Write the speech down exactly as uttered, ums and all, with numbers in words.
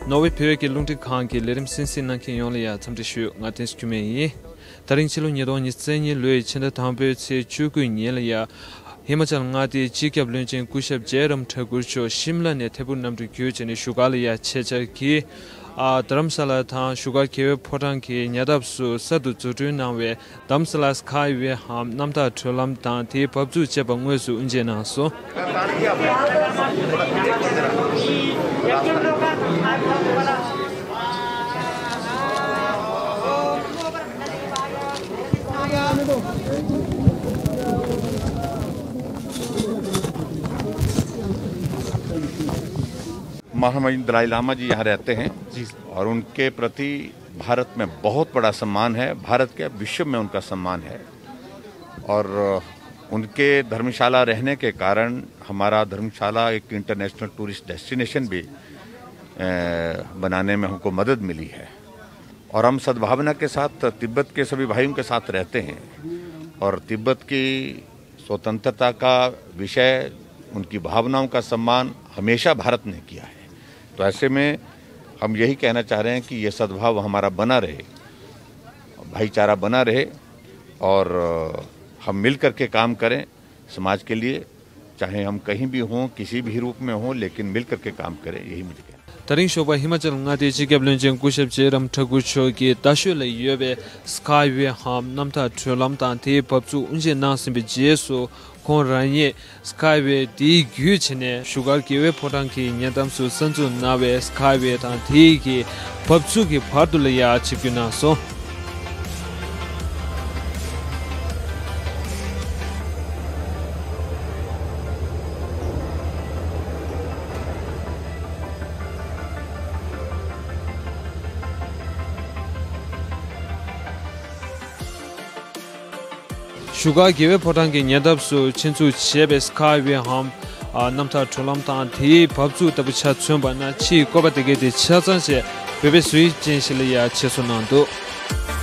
ནོར་ཝེ་བོད་ཀྱི་རླུང་འཕྲིན་ཁང་གི་ལས་རིམ་གསན་གཟིགས་གནང་མཁན་ཡོངས་ལ་ཡང་འཚམས་འདྲི་ཞུ། ང་བསྟན་འཛིན་འཁྱུད་མེད་ཡིན། ད་རིང་ཕྱི་ལོ་ཉིས་སྟོང་ཉི་ཤུ་རྩ་གཉིས་ལོའི་ཕྱི་ཟླ་དང་པོའི་ཚེས་བཅུ་དགུ་ཉིན་ལ་ཡང་། ཧི་མ་ཅལ་མངའ་སྡེའི་སྤྱི་ཁྱབ་བློན་ཆེན་སྐུ་ཞབས་ཇེ་རམ་ཐ་གུར་མཆོག་ཤིམ་ལ་ནས་ཐད་འཕུར་གནམ་གྲུ་བརྒྱུད་བྱས་ནས་བཞུགས་སྒར་ལ་ཡང་ཆེད་བཅར་གྱིས། ཨ། རྡ་རམ་ས་ལ་དང་བཞུགས་སྒར་རྒྱལ་བའི་ཕོ་བྲང་གི་ཉེ་འདབས་སུ་གསར་དུ་བཟོ་སྐྲུན་གནང་བའི་རྡ་རམ་ས་ལ་སི་ཁའི་ཝེ་འམ་གནམ་ཐང་བགྲོད་ལམ་དང་དེའི་བབས་ཚུགས་བཅས་པ་དངོས་སུ་དབུ་འབྱེད་གནང་སོང་། महामहिम दलाई लामा जी यहाँ रहते हैं। जी सर। और उनके प्रति भारत में बहुत बड़ा सम्मान है, भारत के विश्व में उनका सम्मान है। और उनके धर्मशाला रहने के कारण हमारा धर्मशाला एक इंटरनेशनल टूरिस्ट डेस्टिनेशन भी, अ, बनाने में हमको मदद मिली है। और हम सद्भावना के साथ तिब्बत के सभी भाइयों के साथ रहते हैं और तिब्बत की स्वतंत्रता का विषय, उनकी भावनाओं का सम्मान हमेशा भारत ने किया है। तो ऐसे में हम यही कहना चाह रहे हैं कि ये सद्भाव हमारा बना रहे, भाईचारा बना रहे और हम मिल करके काम करें समाज के लिए, चाहे हम कहीं भी हों, किसी भी रूप में हों, लेकिन मिल करके काम करें, यही मुझे कहना है। ད་རིང་ཞོགས་པ་ཧི་མ་ཅལ་མངའ་སྡེའི་སྤྱི་ཁྱབ་བློན་ཆེན་སྐུ་ཞབས་ཇེ་རམ་ཐ་གུར་མཆོག་གིས་རྡ་ཤོད་ལ་ཡོད་པའི་སི་ཁའི་ཝེ་འམ་གནམ་ཐང་བགྲོད་ལམ་དང་དེའི་བབས་ཚུགས་དབུ་འབྱེད་གནང་ཟིན་པའི་རྗེས་སུ། ཁོང་རང་ཉིད་སི་ཁའི་ཝེ་དེའི་བརྒྱུད་བྱས་ནས་བཞུགས་སྒར་རྒྱལ་བའི་ཕོ་བྲང་གི་ཉེ་འགྲམ་དུ་གསར་འཛུགས་གནང་བའི་སི་ཁའི་ཝེ་དང་དེའི་གི་བབས་ཚུགས་ཀྱི་བར་དུ་ལ་ཡང་ཆིབས་བསྒྱུར་གནང་སོང་། བཞུགས་སྒར་རྒྱལ་བའི་ཕོ་བྲང་གི་ཉེ་འདབས་སུ་ཆེད་འཛུགས་བྱས་པའི་སི་ཁའི་ཝེ་འམ་གནམ་ཐང་བགྲོད་ལམ་དང་དེའི་བབས་ཚུགས་ལྟ་བུ་ཆ་མཚོན་པ་ན། ཕྱིའི་བཀོད་པ་དེ་གའི་དེ་ཆ་ཚང་བཅས་བོད་པའི་བཟོ་དབྱིབས་ཅན་ཞིག་ལ་ཡང་ཆེད་བཟོ་གནང་འདུག།